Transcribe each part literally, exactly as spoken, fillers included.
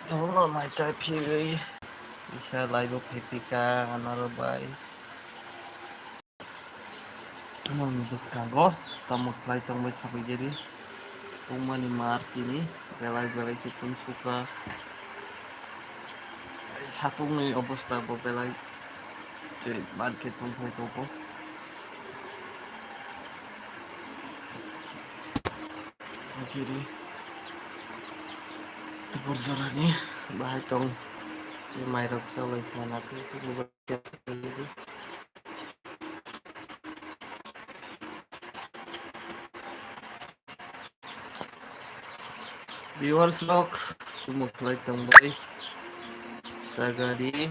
Tongno mai chai phirwi isa live o phai pika anaro bai. Tamoni bwskango tamo khlai tongbai sabai gedi. Tongmani mar tini belai belai khe tongsuka. Satungni obostha bo belai tei ban khe tongphai tongo. Giri tubur jorani bahai tong tei mairok chalai kha na tei tini bo. Viewers rok, tamo khlai tongbai sagari,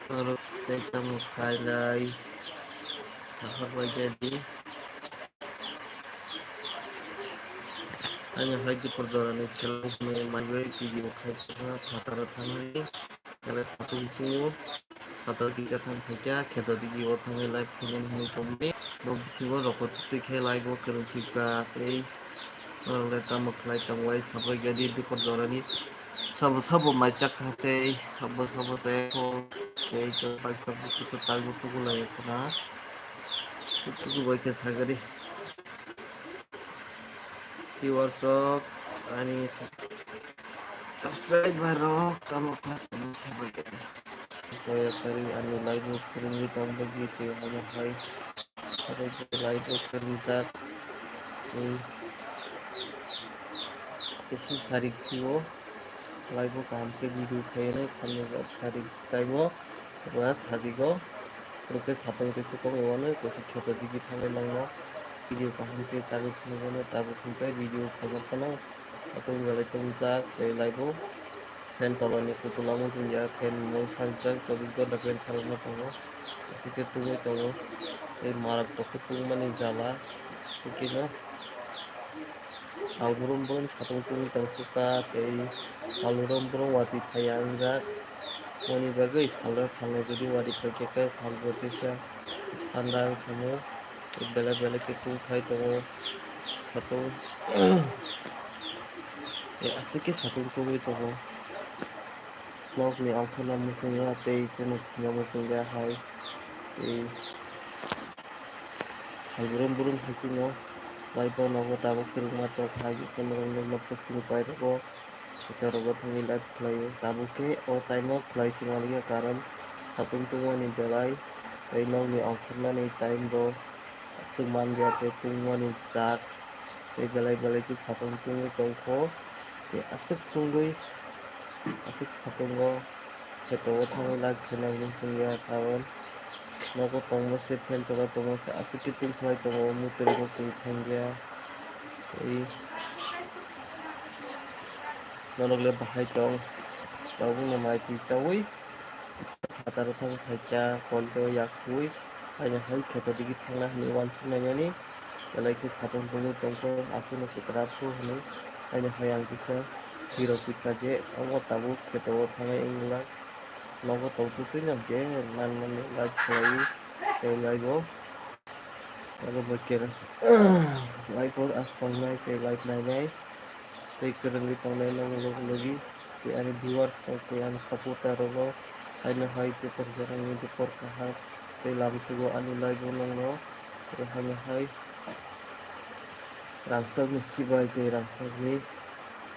norok tei tamo khlailai sahak bai jadi. Ani hai dipor jorani seleng hwnwi maiwi video khai tongkha phataro thangwi, kare satung tuo. Phatar kisa thang phaikha, kheto digi o thangwi live khainani hinwi tongmani. Bo bisingo rokotwi khe live o kwrwng phikha tei norokle tamo khlai tongbai sabai gadi dipor jorani. Sabo sabo mai chakha tei sabo sabo se kho tei chwng bai sabo sutu taibo tukulai khna. Tukubai khe sagadi. Viewers rok ani subscriber rok tamo kha tamo sabai gadi. Joya kari ani live o phwrwngwi tong bagwi tei omo hai live o phwrwngjak tei chisi sarik phio live o kaham khe video khainai samjak sarik taibo. Ba sadigo rokhe satung tei sukong wano kaisa kheto digi thangwi langno video kaham khe chagwi phunukgwno tabuk hwnkhe video khaijak phano satung belai tongwjak tei live o fan tolani kutula muchungya fan mung saljak chobbish ghonta fan salukno tongo aswk khe tungwi tongo tei marak bo khe tungmani jala hwnkhe no. Sal brum brum satung tungwi tong sukha tei sal brum brum watwi phaiya wngjak. Moni bagwi salrok salnai jodi watwi phaikhe khe salbo teisa thanda wngkhamu. Belai belai khe tungphai tongo satung. Tei aswk khe satung tungwi tongo. Nokni ongkhorno muchungya tei kunu thwngya muchungya hai tei sal brum brum hai kheno live o nogo tabuk kwrwngma tok hai khe norok nukno phusni pairokgo sitorogo thangwi live khlaio. Tabuk khe o time o khlai se manliya, karon satung tungmani belai tei nokni ongkhornani time bo aswk manliya tei tungmani jak tei belai belai khe satung tungwi tongkho. Tei aswk tungwi aswk satungo kheto o thangwi live khaina hwnwi chwngya, karon nogo tongma se fan tola tongma se aswk khe tungkhlai tongo, muitrwi bo twi thangya. Tei norok le bahai tong, tabukno mai twi chaui phataro thang phaikha, kolto yak sui, haino hai kheto digi thangna hwnwi uansuk naimani. Belai khe satung tungwi tongkho, aswkno kwtwraphu hwnwi. Haino hai ang kisa hero kwkha je omo tabuk kheto o thangwi wngwlak. Nogo tongtwtwino je manmani live khlaiwi tei live o. Oro bo khe live o tongnai tei live nainai. Tei kwrwngwi tongnai nokni logi logi tei ani viewers rok tei ani supporter rok no haino hai dipor jorani dipor kaham tei lamsugo ani live o nokno tei haino hai rangchakni chibai tei rangchakni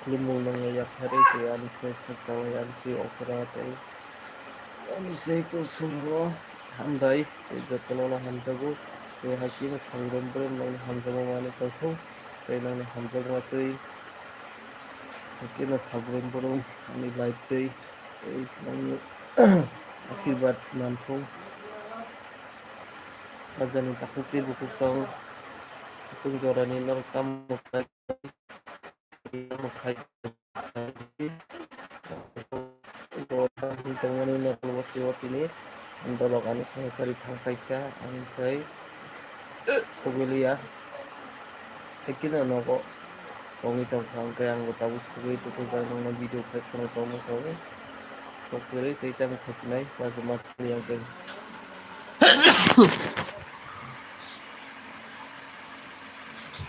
khulumung nokno yapharwi tei ani se sakchawai ani se okra tei ani se kusurgo hambai tei jotono no hamjago tei hai khe sal brum brum nokni hamjakma manwi tongthung tei nokni hamjakma twi. Hakhe no sal brum brum ani live twi tei nokni asirwad manthung. Rajani takhuk tei bukhuk chong, bukhuk jorani norok tamo khlai, tamo khlai. Tongmani norok bostio tini dolok ani sahakari thang paikha, ang khe sogwi liya. Hakhe no nogo tongwi tongkha, hwnkhe ang bo tabuk sugwi tukhujak nokno video khe kheno tongmani tongo. Sok kwrwi tei tamo khachinai bachama thangwi ang tei.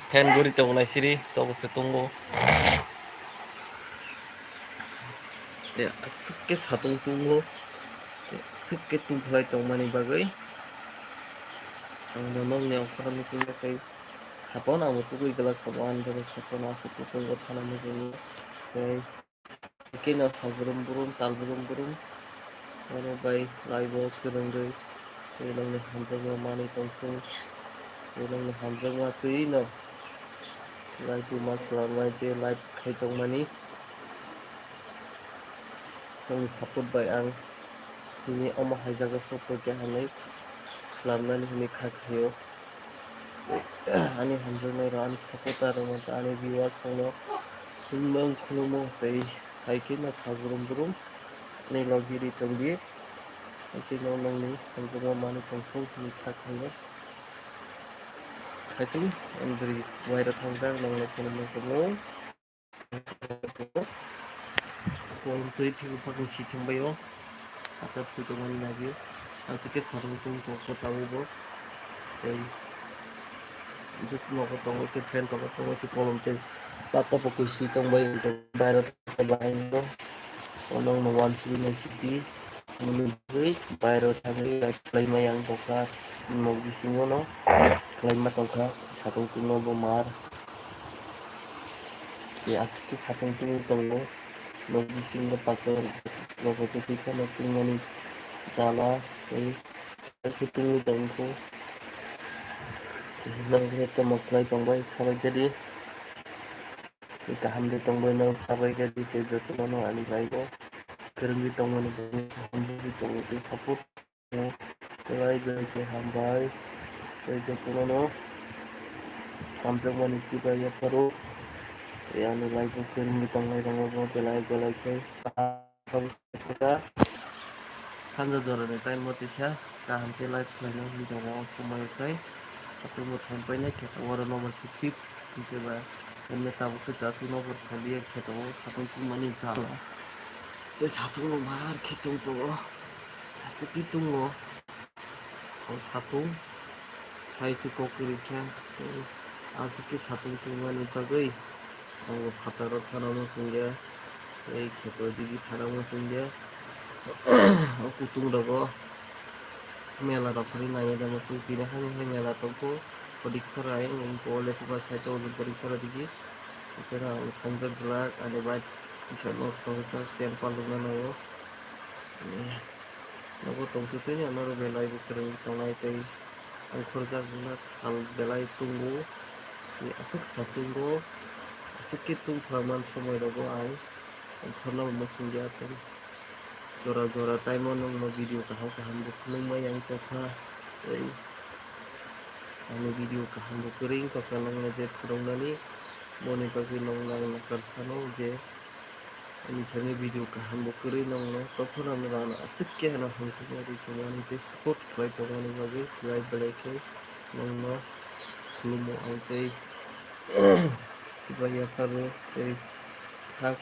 Fan guri tongo nai siri, tobo se tongo. Aswk khe satung tungo, aswk khe tungkhlai tongmani bagwi ang bo nokni ongkhorno muchungya tei sapan abo tugui glak tongo, ani bagwi sapan aswk khe tungo thana muchungya tei. Keno sal brum brum, tal brum brum. Oro bai laibo kwrwngwi tei nokni hamjakma manwi tongthung. Tei nokni hamjakma twi no laibu ma swlamnai je live khai tongmani. Nokni support bai ang tini omo hai jaga sokphaikha hinwi swlamnani hinwi kha khaio. Ani hamjaknairok, ani supporter rokno tei ani viewers rokno himno khulumo tei hai khe no sal brum brum ani logi ri tongdi. Hai khe no nokni hamjakma manwi tongthung hinwi kha khaio. Hai khe ang bwrwi wairok thangjak nokno khulumwi tongo. Kolom twi phibu pakni sithwng bai o. Ata thwi tongmani nagwi. Ang ticket sarung tung tong kho tabuk bo. Tei just nogo tongo se fan tongma tongo se kolom tei laptop bo kwsui tong bai o. Bairo tongbai o. Ono no wansugwi naisidi. Hwnwi bairo thangwi live khlaimai ang tongkha. Nok bisingo no khlaima tongkha. Satung tungno bo mar. Tei aswk khe satung tungwi tongo. Nok bisingo pator rok twi phano tungmani jala tei aswk tungwi tongkho. Tei nokni tamo khlai tongbai sabai khe di. Tei kaham de tongbai nang sabai khe di tei jotono no ani laigo kwrwngwi tongmani bagwi hamjagwi tongo tei support. Belai belai khe hambai. Tei jotono no hamjakmani chibai yapharo. Tei ani live o kwrwngwi tongnai rokno bo belai belai khe kaham. Sanja jorani time o tisa kaham khe live khlaina hinwi tongo, o somoi o khai satung bo thang painai khe oro nobar se thik hinkhe ba hwnwi tabuk khe jasuk nobar thang liya khe tongo satung tungmani jala. Tei satung bo mar khe tung tongo, aswk khe tungo. O satung sai se kok kwrwi kha, tei aswk khe satung tungmani bagwi ang bo phataro thana muchungya, tei kheto digi thana muchungya. O kutung rogo mela rok phari naiya da muchung tini hani hai mela tongkho Podiksora, ang bo lekhuba side o Podiksora digi. Tei ang thangjak glak ani bike kisa nosto wngjak, chain palukna nango. Nogo tongtwtwini ano rw belai bo kwrwngwi tongnai tei ongkhorjak wngna sal belai tongo. Tei aswk sal tongo, aswk khe tungphla man somoi rogo ang ongkhorna bo muchungya tei jora jora time o nwngno video kaham kaham bo phunukmai ang tongkha tei ani video kaham bo kwrwi wngtongkha nwngno je phunuknani. Boni bagwi nwng nang nakar sano je ani thani video kaham bo kwrwi nongno tophano ano aswk khe ano hamjakma ri tongmani tei support khlai tongmani bagwi belai belai khe nongno khulumo ang tei sibai yapharo tei hak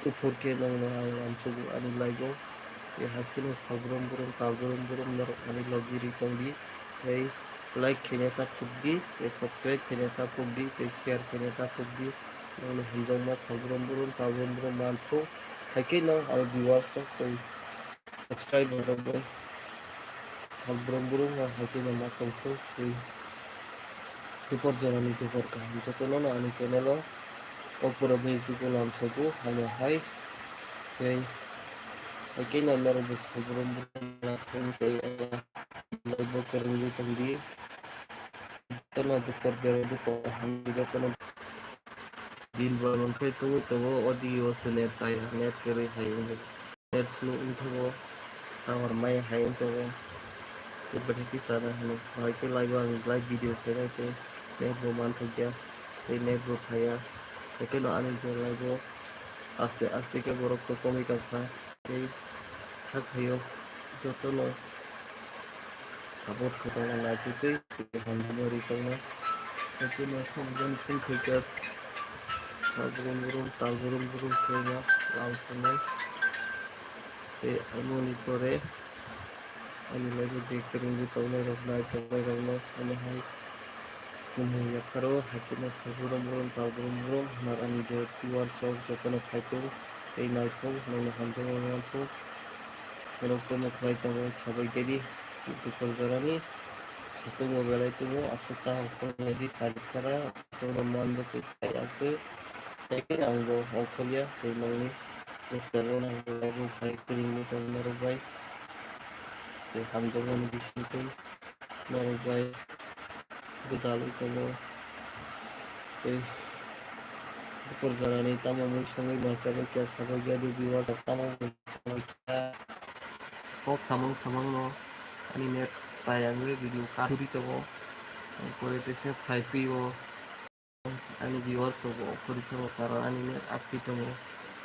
kuphur khe nongno ang amchugo ani live o. Tei haikhe no sal brum brum tal brum brum norok ani logi ri tongdi tei like khaina ta phukdi tei subscribe khaina ta phukdi tei share khaina ta phukdi. Nokni hamjakma sal brum brum tal brum brum manthok. Haikhe no aro viewers rok tei subscriber rok bai sal brum brum no haikhe no ma tongthok tei dupor jorani dupor kaham jotono no ani channel o Kokborok Music o lamsogo haino hai tei haikhe no norok bo sal brum brum tei bo kwrwngwi tongdi. Jotono dupor bero dupor kaham jotono din bo mangkhai tongwi tongo, o digi o se net chaya, net kwrwi hai wngwi net slow wngthogo, tower maya hai wngthogo. Tei belai khe chana hwnwi hai khe live o ang live video khainai tei net bo manthokya tei net bo phaiya, haikhe no ani je live o aste aste khe borok khe komwi tongkha. Tei hakhaio jotono support kwchangma naitwi tei hamjakma ri tongma. Haikhe no samjani phone khaikha sal brum brum tal brum brum khaima lam khanai. Tei aboni pore ani loge je kwrwngwi tongnai rok nai tongnai rokno ani hai Kumui yapharo haikhe no sal brum brum tal brum brum hwnwi ani je viewers rok jotono phai tongo. tei naithok, nongni hamjakma manthok. Norok tamo khlai tongo sabai gari, dukor jorani satung bo belai tongo, aswk kaham khulumnai di sari sara, aswk tongno manjak tei sai aswk. Tei khe ang bo ongkhorya, tei nongni bwskango nang bo bai kwrwngwi tongo norok bai. Tei hamjakmani bisingtwi norok bai gwdalwi tongo. Tei dukor jorani tamo mui songwi maichagwi khe sabai gari viewers rok tamo mui songwi khe kok samung samungno ani net chayangwi video cut uri tongo. Pore teisa phai phio. Ani viewers rok bo kwrwi tongo, karon ani net active tongo,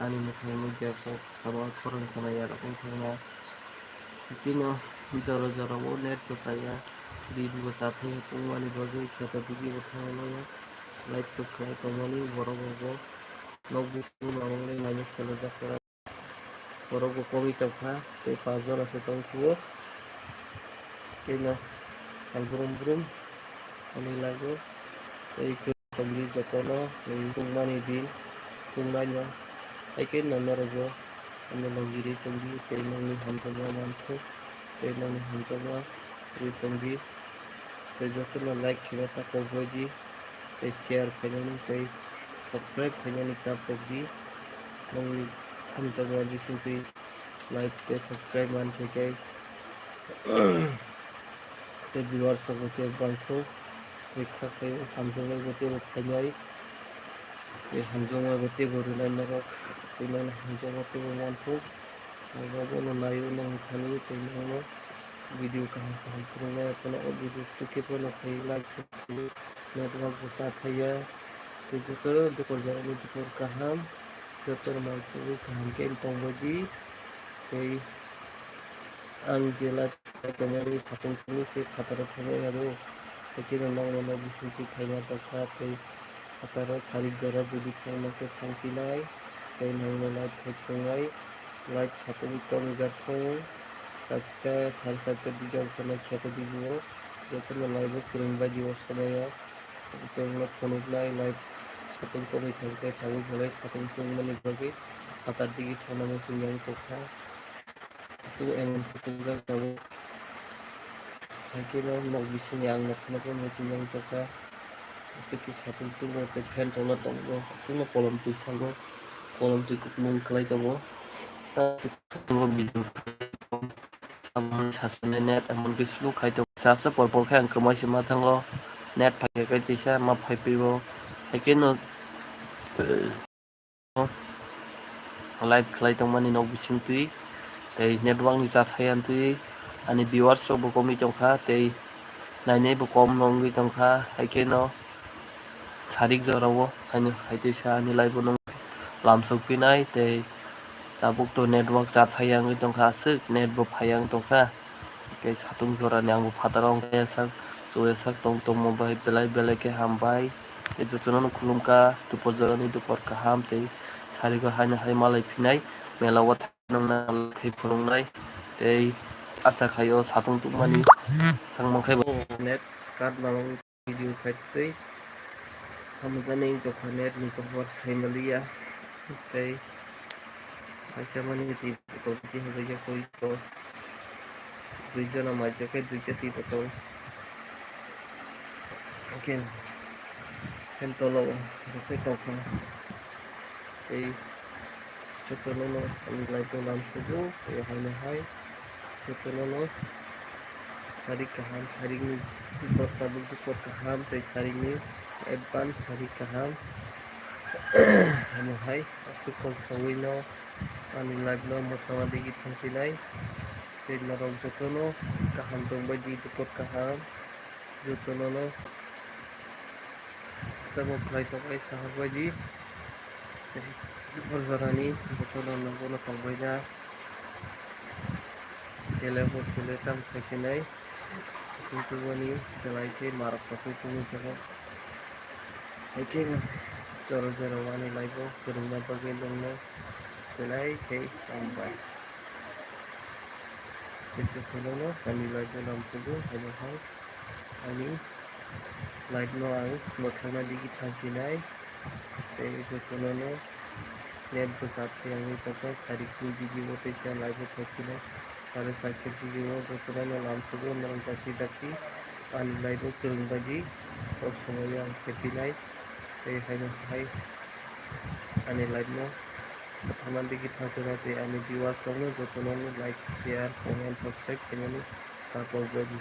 ani mwkhang nukya kok sabo khorang khwnaya rok wng thangna. Tino jora jora o net bo chaya, din bo chathai tongmani bagwi kheto digi bo thangwi mano, live tok khlai tongmani borok rok bo nok bisingo norok le naina selajak. Borok bo komui tongkha, tei pas jona se tong phio. Tei no sal brum brum hwnwi laio. Tei khe tongdi jotono, tei tungmani din, tungnaino. Hai khe no norok bo ano logirwi tongdi, tei nokni hamjakma manthok, tei nokni hamjakma rwi tongdi. Tei jotono like khaina ta kok bai di, tei share khainani, tei subscribe khainani ta kok di. Nokni hamjakma bisingtwi like tei subscribe man khe khe tei viewers rok bo khe bangthu. Tei kha khe hamjakmai bo teibo phainai, tei hamjakmai bo teibo rwnai norok, tei nokni hamjakma teibo manthok. Ang bo bono naio, nokni thani tei nokno video kaham kaham phunuknai, phano o video twi khe phano khlai like khe phunuk, network bo cha thaiya. Tei joto dukor jorani dukor kaham, joto manchagwi kaham khe tongbaidi. Tei ang je live khlai tongmani satung tungwi se phataro thangwi aro, tei khe nokno nok bisingtwi khaima tongkha tei. Phataro sarik jora jodi thangma khe thangphinai, tei nokno live khai phunuknai, live satungwi tongwi jak thung, charta, sari charta digi ongkhornai kheto digi o, jotono live o kwrwng bai di o somoio, tei wngno phunuknai live satung tongwi thangkhe thangwi belai satung tungmani bagwi phatar digi thangna muchung yang tongkha. Tei emon khe tubujak tabuk. Hai khe no nok bisingni ang nokha nokha muchung yang tongkha. Aswk khe satung tungma tei fan tongna tongo. Aswkno kolom twi sago. Kolom twi kupulung khlai tongo. Aswk tei video. Amo sasane net emon khe slow khai tongo. Sabsa por por khe ang kwmai se ma thango. Net phai khe tisa ma phai pio. Hai khe no live khlai tongmani nok bising twi tei network ni cha thai ang twi ani viewers rok bo komwi tongkha tei nainai bo kom no wngwi tongkha, hai khe no sarik jora o haino hai tei sa ani live o nung lamsok pinai tei tabuk to network cha thai wngwi tongkha, aswk net bo phai ang tongkha. Tei satung jorani ang bo phataro wngkha sak, chuya sak tong tongmo bai belai belai khe hambai. Tei jotono no khulumkha, dupor jorani dupor kaham tei sarigo haino hai malai phinai, mela o thangna khe phunuknai. Tei asa khai o satung tungmani thangma khe bo net kat mamang. Video khaitwi hamjani tongkha net ni kokbar saimaliya tei kaisa mani twi botol twi hwnjakya koi to dui jona maijak khe duita twi botol hwnkhe tolo rwkhe tongkha tei. Jotono no ani live o lamsugo, tei haino hai jotono no sarik kaham, sarikni dupor tabuk dupor kaham, tei sarikni advance sarik kaham. Haino hai aswk kok saui no ani live no mwthangna digi thangsinai, tei norok jotono kaham tongbai di, dupor kaham. Jotono no tamo khlai tongbai sahak bai di. Dupor jorani jotono nogo no tongbai da. Sele bo sele tam khaisinai. Tubani belai khe marok tongwi tongwi tongo. Hai khe no jora jora wani live o kwrwngna bagwi nongno belai khe hambai. Tei jotono no ani live o lamsugo, haino hai ani live no ang mwthangna digi thangsinai. Tei jotono no Net bo chat khe wngwi tongkha, sari kung video o teisa live o thok phino sari sakhe video o jotono no lam sugo norok dakti dakti ani live o kwrwng bagwi o somoi o ang khe pinai tei haino hai ani live no bwtharna digwi thangsa tei ani viewers rok no jotono no like, share, comment, subscribe khainani katok bagwi.